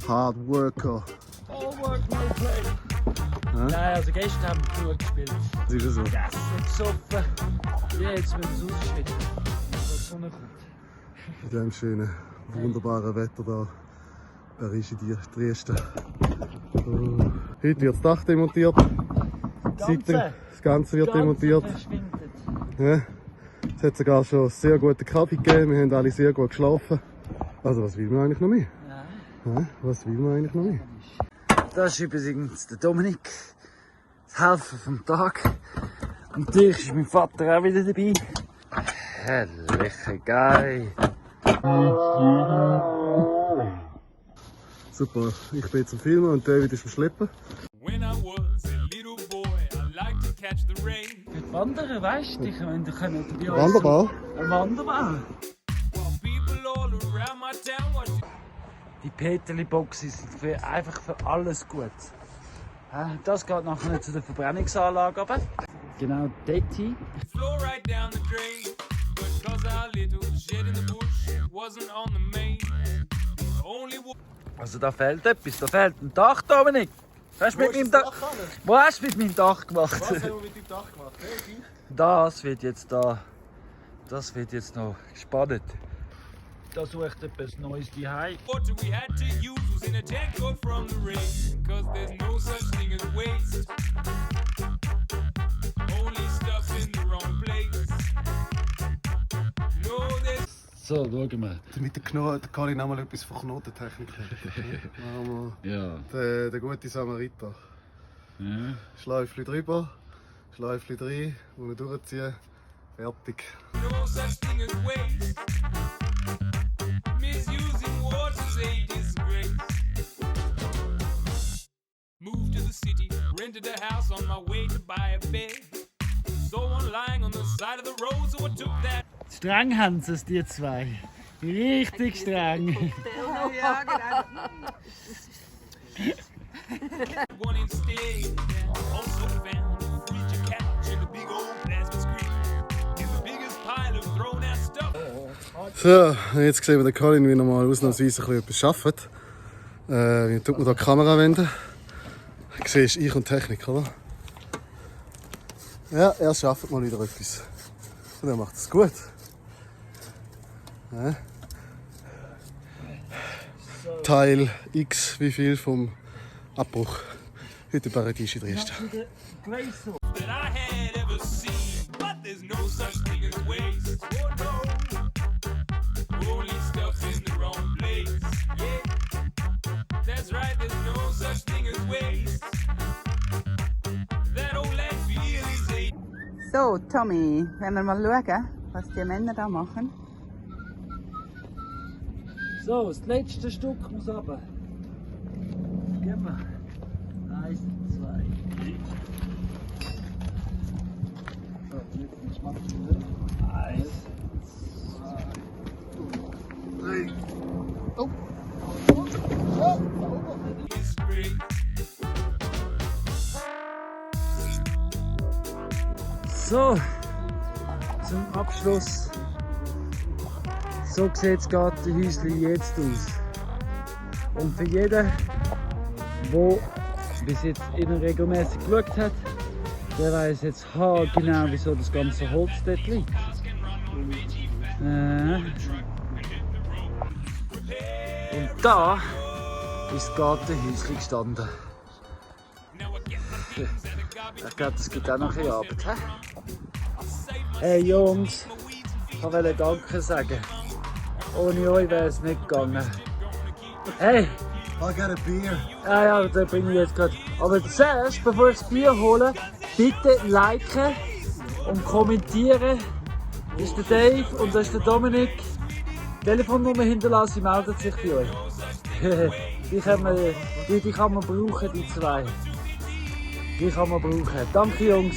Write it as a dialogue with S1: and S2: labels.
S1: Hard Worker.
S2: All work, no play. Nein, also gestern haben wir genug gespielt.
S1: Das ist so.
S2: Gegessen, gesoffen. Jetzt müssen wir es ausschütten, wenn die Sonne kommt.
S1: In diesem schönen, wunderbaren Wetter hier bei Drieschta. Heute wird das Dach demontiert. Das Ganze wird demontiert. Ja. Es hat sogar schon sehr gute Kaffee gegeben. Wir haben alle sehr gut geschlafen. Also was will man eigentlich noch mehr? Ja, was will man eigentlich noch mehr?
S2: Das ist übrigens der Dominik, das Helfer vom Tag. Und natürlich ist mein Vater auch wieder dabei. Herrliche geil.
S1: Super, ich bin jetzt am Filmen und David ist am Schleppen.
S2: Für die Wanderer, weißt du, die können die
S1: Wanderbar?
S2: Ein Wanderbar. Die Peterli-Boxen sind einfach für alles gut. Das geht nachher nicht zu der Verbrennungsanlage, aber genau dort hin. Also da fehlt etwas, da fehlt ein Dach, Dominik. Was hast du mit meinem Dach gemacht?
S1: Was haben wir mit deinem Dach gemacht? Hey,
S2: Das wird jetzt noch spannend. Da sucht etwas Neues daheim. So, schauen wir.
S1: Damit der Karin auch mal etwas von Knotentechnik hat.
S2: Ja.
S1: Der gute Samariter.
S2: Ja.
S1: Schleifchen drüber, Schleifchen rein, und durchziehen. Fertig.
S3: Moved to the city, rented a house on my way to buy a bed. Saw one lying on the side of the road, so I took that.
S2: Streng haben sie es, die zwei. Richtig streng.
S4: Ja, genau.
S3: One instead. Also found a freezer couch and a big old plasma screen. And the biggest pile of thrown out stuff.
S1: So, jetzt sehen wir den Karin, wie er mal ausnahmsweise etwas arbeitet. Wie tut man da die Kamera wenden? Du siehst, ich und Technik, oder? Ja, er schafft mal wieder etwas. Und er macht es gut. Ja. Teil X, wie viel vom Abbruch. Heute Paradies in Drieschta.
S3: That I had ever seen. But there's no such thing as waste. Oh no. Only stuff in the wrong place. Yeah. That's right, there's no such thing as waste. That old landfill is a.
S4: So, Tommy, wenn wir mal schauen, was die Männer da machen.
S2: So, das letzte Stück muss runter. Gib mal. 1, 2, 3. So, jetzt mach ich wieder. 1, 2, 3.
S1: Oh!
S2: So, zum Abschluss. So sieht das Gartehüsli jetzt aus. Und für jeden, der bis jetzt immer regelmäßig geschaut hat, der weiß jetzt genau, wieso das ganze Holz dort liegt. Und da ist das Gartehüsli gestanden. Ich glaube, das gibt auch noch ein Arbeit. He? Hey Jungs, ich wollte Danke sagen. Ohne euch wäre es nicht gegangen. Hey!
S1: I got a beer.
S2: Ja, da bin ich jetzt gerade. Aber zuerst, bevor ich das Bier hole, bitte liken und kommentieren. Das ist der Dave und das ist der Dominik. Telefonnummer hinterlassen, meldet sich bei euch. die kann man brauchen, die zwei. Die kann man brauchen. Danke Jungs.